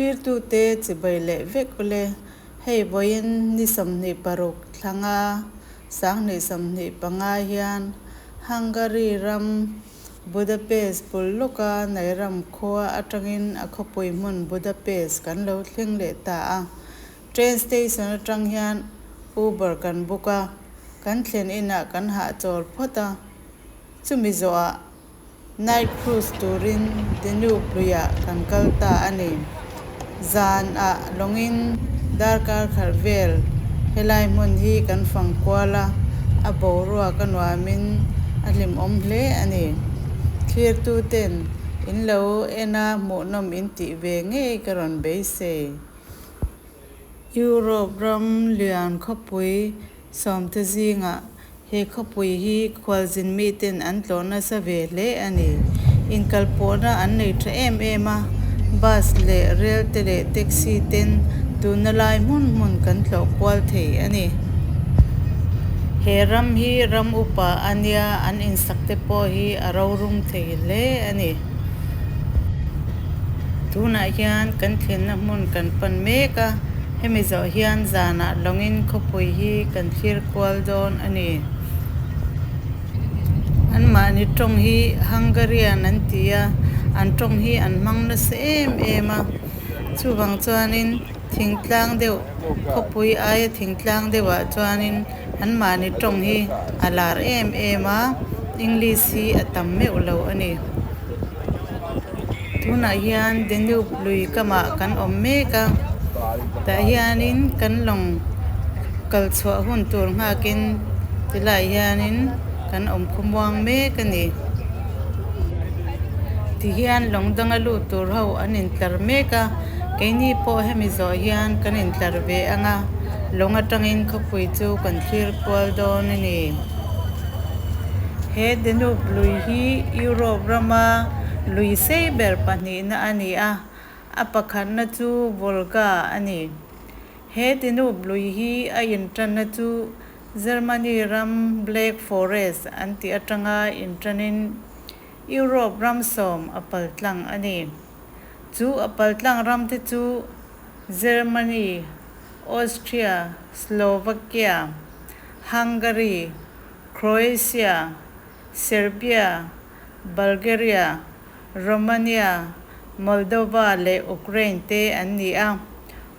Thlirtute chibai leh vek ule. Hei vawiin ni 26 thlanga 2025 hian Hungary ram Budapest pul lawka Nairam khua atangin a khawpui hmun Budapest kan lo thleng leh ta a. Train station atang hian Uber kan book a, kan thlen inah kan hahchawl phawt a. Chumi zawhah Night cruise turin Danube luiah kan kal ta a ni. Zanah lawngin darkar khalh vel helai hmun hi kan fang kual a, a boruak a nuamin a hlimawm hle a ni. Thlirtuten in lo en a hmuhnawm in tih ve ngei ka rawn beisei. Europe ram lian khawpui sawmte zingah He khawpui hi khualzin miten an tlawh nasa ve hle a ni. Inkalpawhna an nei tha em em a, bus leh rel te leh taxi ten tuna lai hmun hmun kan tlawh kual thei a ni. He ram hi ram upa a nia, an insak te pawh hi a rorum thei hle a ni. Tunah hian kan thlenna hmun kan pan mek a. Hemi zawh hian zanah lawngin khawpui hi kan thlir kual dawn a ni. Anmahni tawng hi Hungarian an ti a, an tawng hi an hmang nasa em em a. Chuvang chuanin thingtlang deuh, khawpui aia thingtlang deuhah chuanin anmahni tawng hi a lar em em a, English hi a tam meuh lo a ni. Tunah hian Danube lui kamah kan awm mek a, tah hianin kan lawng kal chhuah hun tur nghakin tilaiah hianin kan awm khawmuang mek a ni. Tihian lawng danga lut tur ho an intlar mek a, keini pawh hemi zawh hian kan intlar ve ang a, lawng atangin khawpui chu kan thlir kual dawn a ni. He Danube lui hi Europe rama lui sei ber pahnihna a ni a, a pakhatna chu Volga a ni. He Danube lui hi a intanna chu Germany ram Black Forest an tih atanga intanin Europe ram sawm a paltlang a ni. Chu a paltlang ramte chu Germany, Austria, Slovakia, Hungary, Croatia, Serbia, Bulgaria, Romania, Moldova leh Ukraine te an ni a.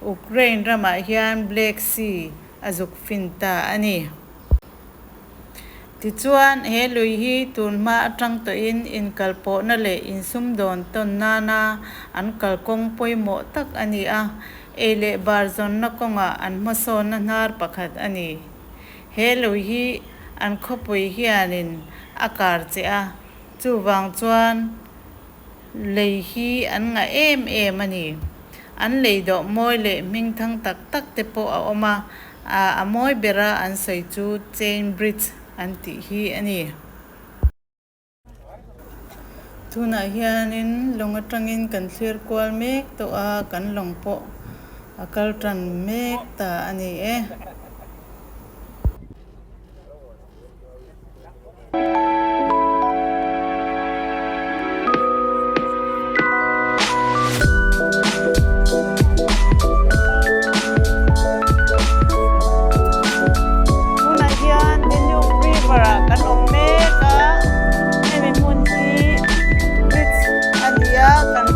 Ukraine ramah hian Black Sea a zuk fin ta a ni. Tichuan, he lui hi tun hma atang tawhin inkalpawhna leh insumdawn tawn nana an kalkawng pawimawh tak a ni a, ei leh bar zawnna kawngah an hmasawnna hnar pakhat a ni. He lui hi an khawpui hianin a kar che a, chuvang chuan lei hi an ngah em em a ni. An lei dawh mawi leh hming thang tak tak te pawh a awm a, a mawi bera an sawi chu Chain Bridge an tih hi a ni. Tunah hianin lawng atangin kan thlir kual mek tawh a, kan lawng pawh a kal tan mek ta a ni e. Tunah hian Danube River ah kan awm mek a, hemi hmun hi bridge a ni a kan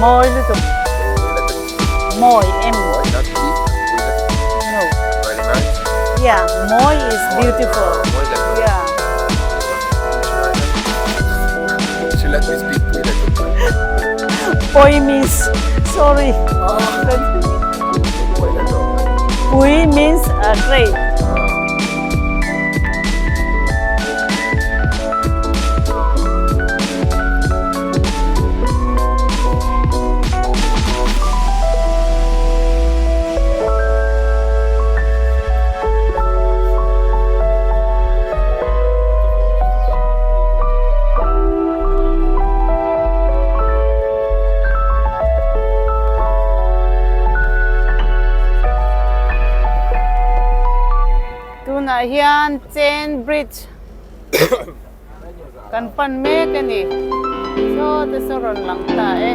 Mawi lutuk. Mawi em. No. Yeah, mawi is beautiful. Yeah. Pui means sorry. Pui means great. Tunah hian Chain Bridge kan pan mek a ni. Saw te saw rawn lang ta e.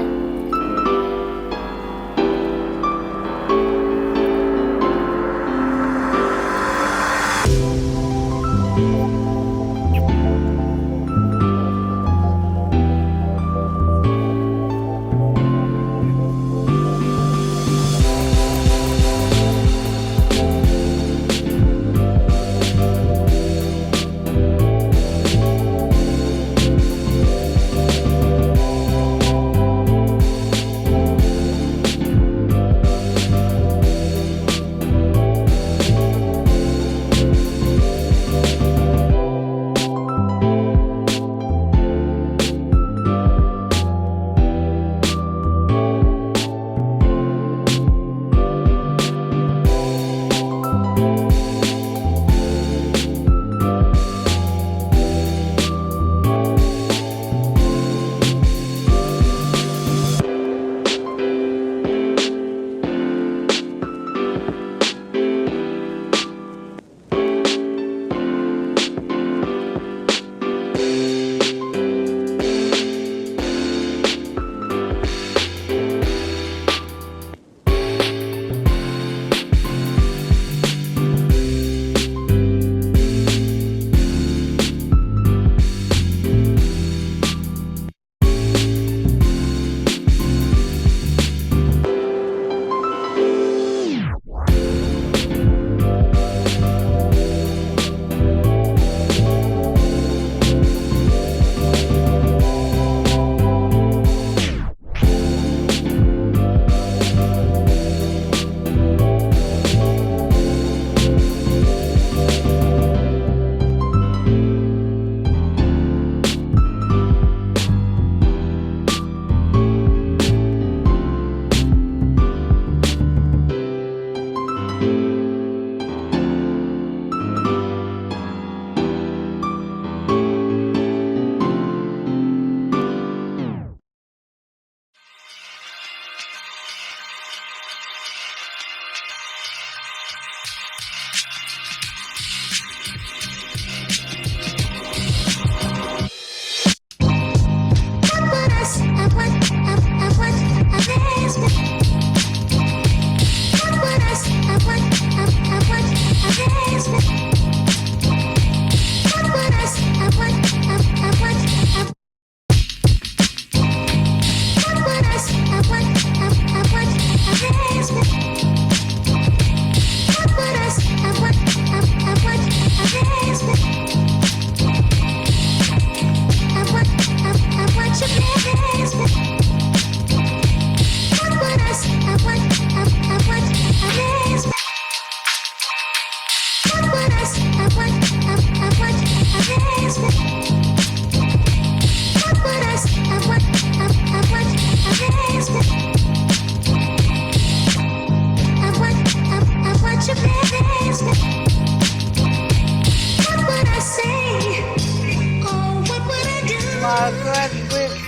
Margaret Bridge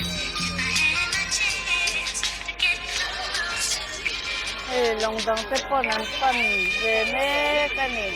Hei lawng dang te pawn an pan ve mek a ni.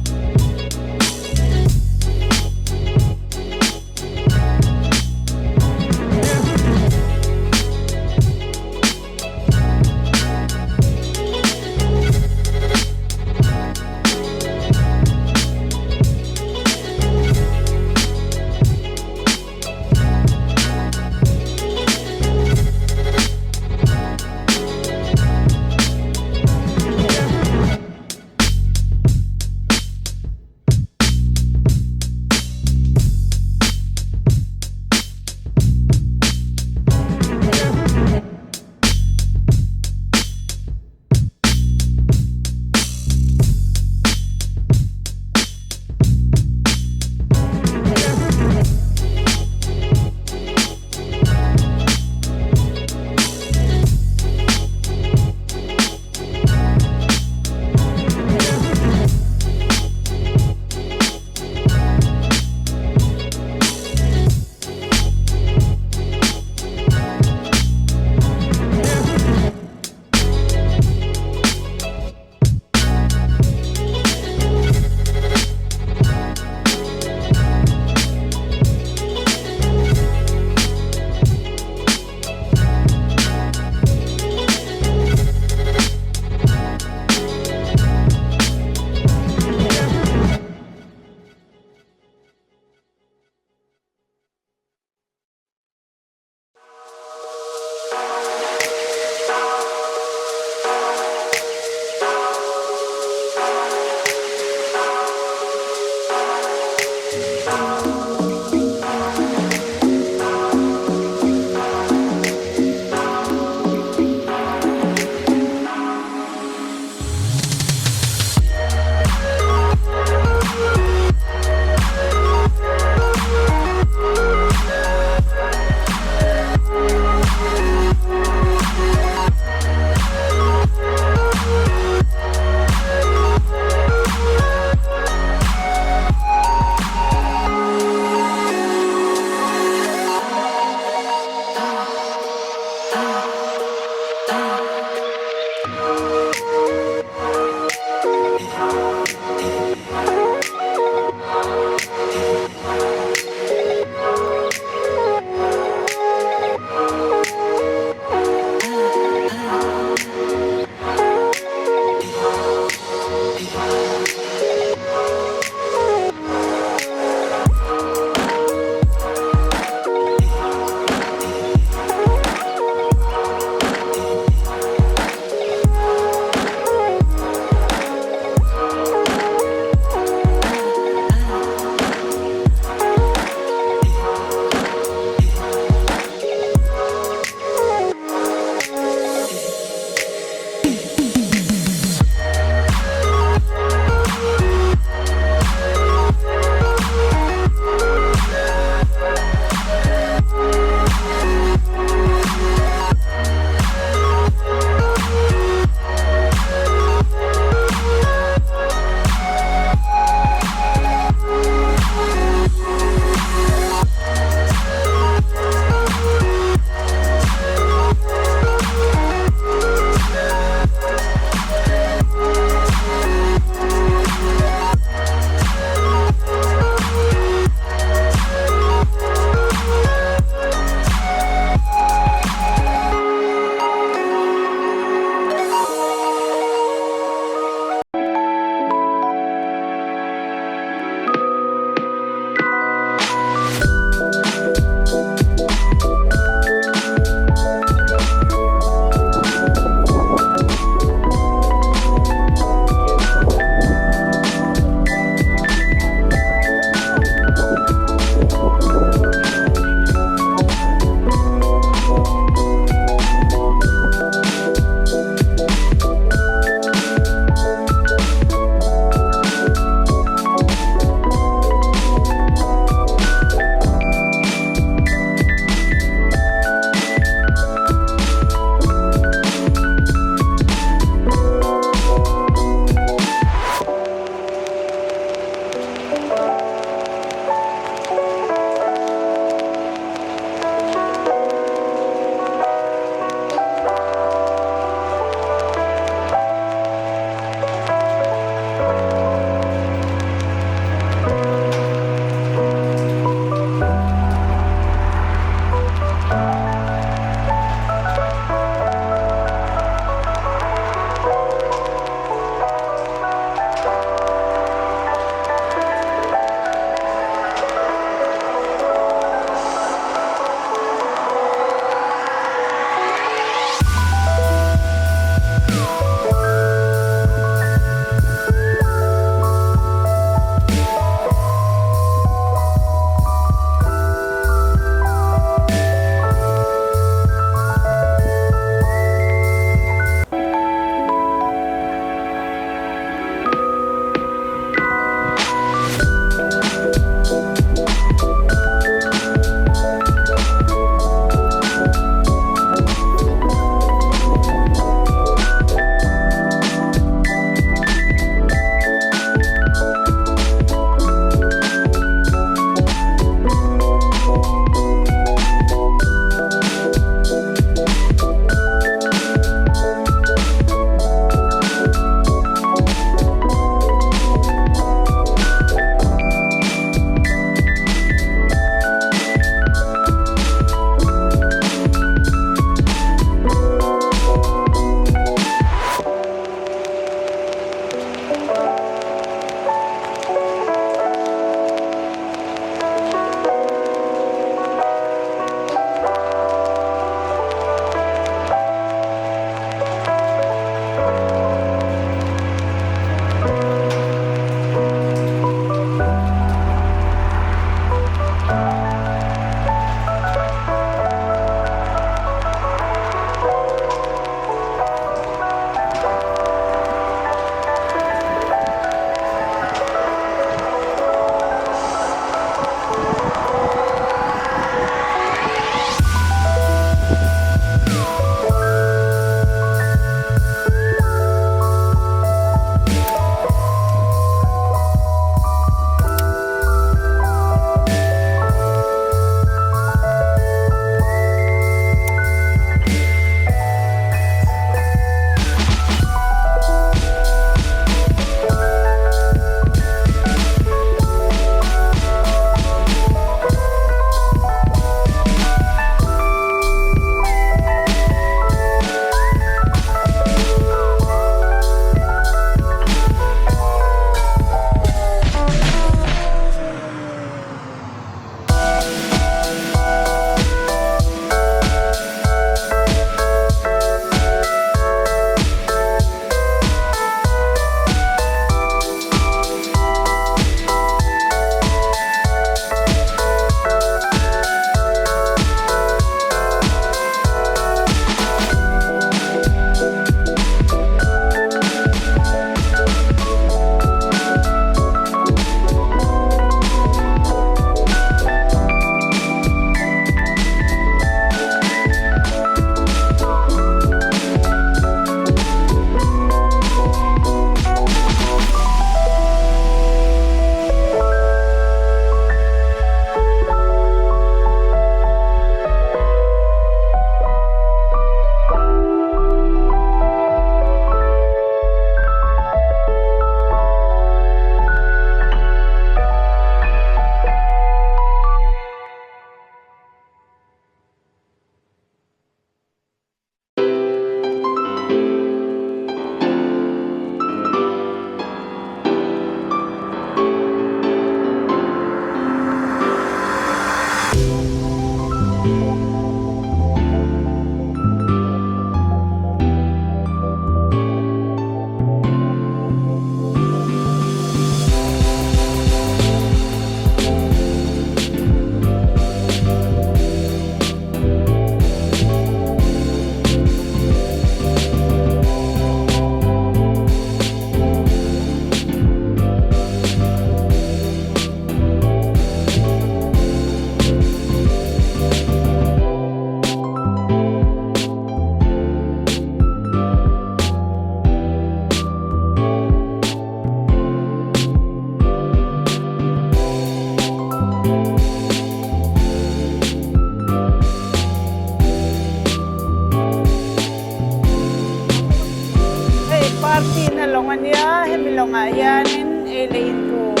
Hei party na lawng a nia, hemi lawngah hianin ei leh in tur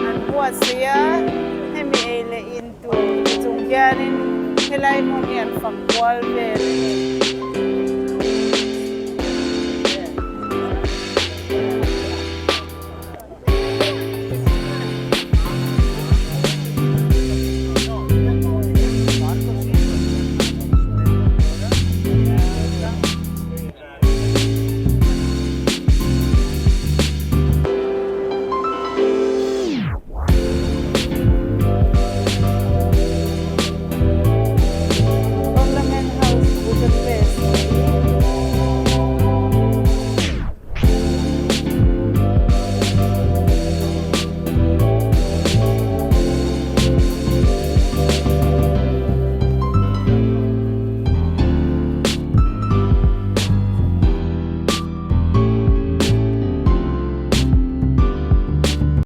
an buatsaih a, hemi ei leh in tur te chung hianin helai hmun hi an fak kual vel a ni.